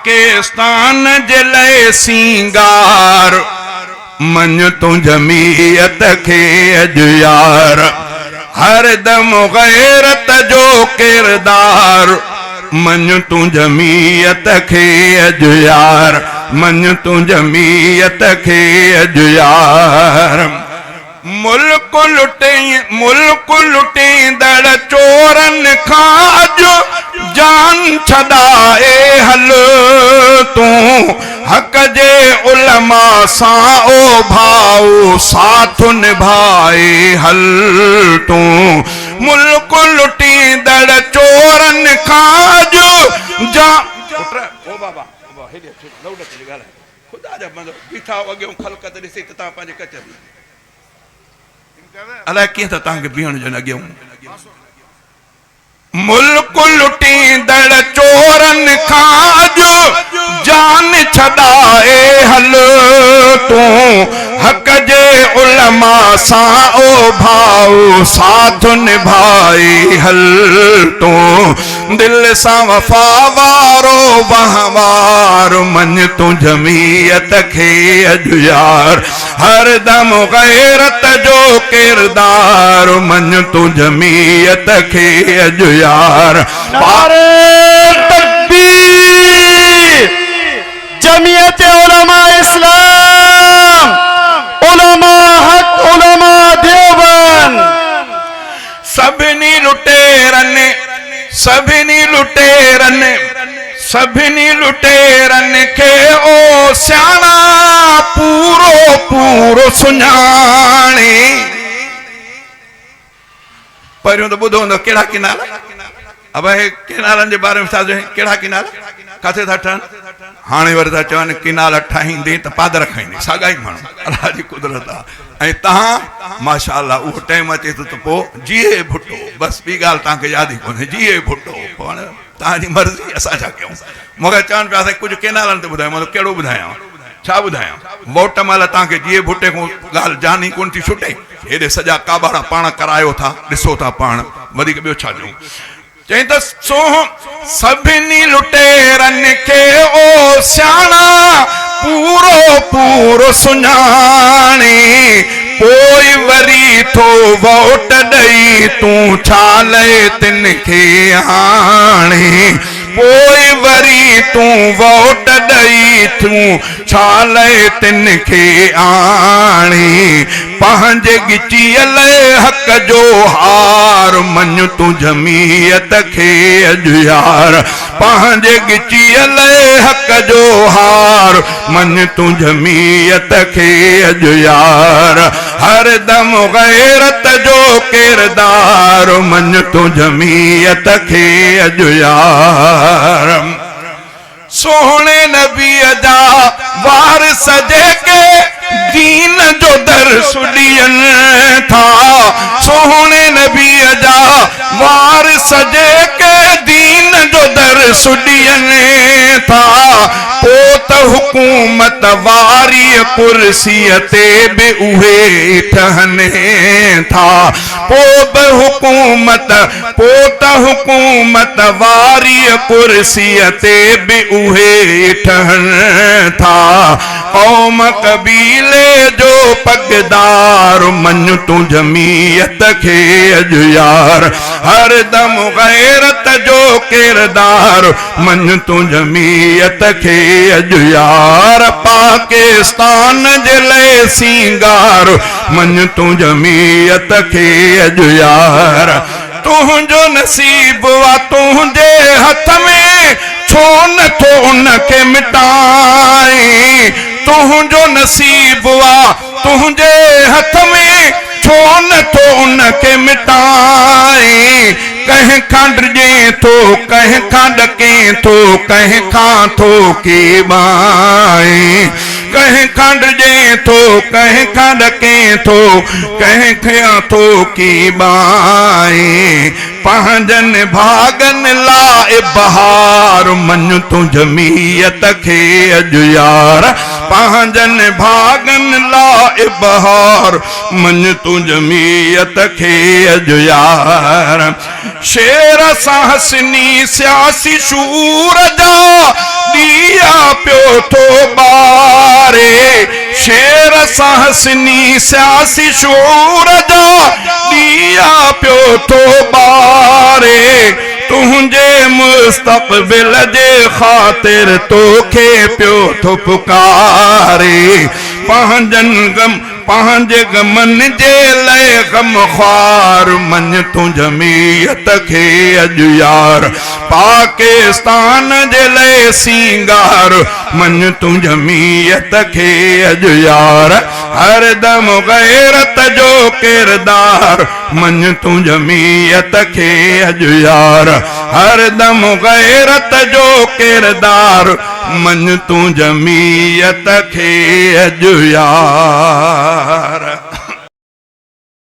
پاڪستان جي لئه سينگار، مڃ تون جمعيت کي اڄ يار، هر دم غيرت جو ڪردار، مڃ تون جمعيت کي اڄ يار، مڃ تون جمعيت کي اڄ يار. ملڪ لٽي ملڪ لٽيندڙ چورن کان اڄ جان ڇڏائي هل تون حق جي علماء سان او ڀائو ساٿ نڀائي هل تون ملڪ لٽيندڙ چورن کان اڄ جان پٽ او بابا او بابا هيڏي اچ لوڊ ڪجي ڳالهائي. خدا جا بندو بيٺا آهيو اڳيئون خلقت ڏسي ته توهان پنهنجي ڪچهري ۾. الائي ڪيئن ٿا توهان کي بيهڻ ڏين اڳيئون. ملڪ لٽيندڙ چورن کان اڄ جان ڇڏائي هل تون حق جي علماء سان او ڀائو ساٿ نڀائي هل تون. دل سان وفا وارو وهنوار مڃ تون جمعيت کي اڄ يار هر دم غيرت جو ڪردار مڃ تون جمعيت کي اڄ يار. نعري تڪبير جمعيت علماء اسلام علماء حق علماء ديوبند. سڀني لٽيرن، سڀني لٽيرن، سڀني لٽيرن کي او سياڻا پورو پورو سڃاڻي. پهريون ته ٻڌو هوندو ڪهڙا ڪينال؟ ابا هي ڪينالن جي باري ۾ ڇا چئين؟ ڪهڙا ڪينال؟ ڪاٿي ٿا ٺهن؟ هاڻي وري ٿا چون ڪينال ٺاهيندين ته پادر کائيندين. ساڳا ئي ماڻهو. الله جي قدرت آ. ۽ تهان ماشاء الله اهو ٽائيم اچي ٿو ته پوء جيئي ڀٽو بس ٻي ڳالهه توهان کي ياد ئي ڪونهي جيئي ڀٽو پوء هاڻي توهان جي مرضي اسان ڇا ڪيون مون کي چون پيا سائين ڪجهه ڪينالن تي ٻڌايو مان چيو ڪهڙو ٻڌايان ڇا ٻڌايان ووٽ مهل توهان کي جيئي ڀٽي کان ڳالهه جان ئي ڪونه ٿي ڇٽي هيڏي سڄا ڪاٻاڙا پاڻ ڪرايو ٿا ڏسو ٿا پاڻ وڌيڪ ٻيو ڇا چئون چيائين ته سونهن سڀني لٽيرن کي او سياڻا پورو پورو سڃاڻي پوء وري ٿو ووٽ ڏئي تون ڇا لئه تن کي آڻي پوء وري تون ووٽ ڏئي تون ڇا لئه تن کي آڻي پنهنجي ڳچيء لئه حق جو هار مڃ تون جمعيت کي اڄ يار پنهنجي ڳچيء لئه حق جو هار مڃ تون جمعيت کي اڄ يار هر دم غيرت جو ڪردار مڃ تون جمعيت کي اڄ يار. سهڻي نبيء جا وارث جيڪي دين جو درس ڏين ٿا سهڻي نبيء جا وارث جيڪي دين جو درس ڏين ٿا پو ته حڪومت واريء ڪرسيء تي به اهي ٺهن ٿا پو به حڪومت پوء ته حڪومت واريء ڪرسيء تي به اهي ٺهن ٿا. قوم قبيلي جو پڳدار مڃ تون جمعيت کي اڄ يار. هر دم غيرت جو ڪردار مڃ تون جمعيت کي اڄ يار. پاڪستان جي لئه سينگار مڃ تون جمعيت کي اڄ يار. تنهنجو نصيب آ تنهنجي هٿ ۾، ڇو نه ٿو ان کي مٽائين. تنهنجو نصيب آ تنهنجي هٿ ۾، ڇو نه ٿو ان کي مٽائين. ڪنهن کان ڊڄين ٿو، ڪنهن کان ڏڪين ٿو، ڪنهن کان ٿو ڪيٻائين. ڪنهن کان ڊڄين ٿو، ڪنهن کان ڏڪين ٿو، ڪنهن کان ٿو ڪيٻائين. پنهنجن ڀاڳن لاء بهار مڃ تون جمعيت کي اڄ يار. پنهنجن ڀاڳن لاء بهار مڃ تون جمعيت کي اڄ يار. شعر سان حسني سياسي شعور جا ڏيئا. سهسني سياسي شعور جا ڏيئا پيو ٿو ٻاري، تنهنجي مستقبل جي خاطر توکي پيو ٿو پڪاري، پنهنجن غم پنهنجي غمن جي لئه غمخوار مڃ تون جمعيت کي اڄ يار پاڪستان جي لئه سينگار مڃ تون جمعيت کي اڄ يار هر دم غيرت جو ڪردار مڃ تون جمعيت کي اڄ يار هر دم غيرت جو ڪردار مڃ تون جمعيت کي اڄ يار.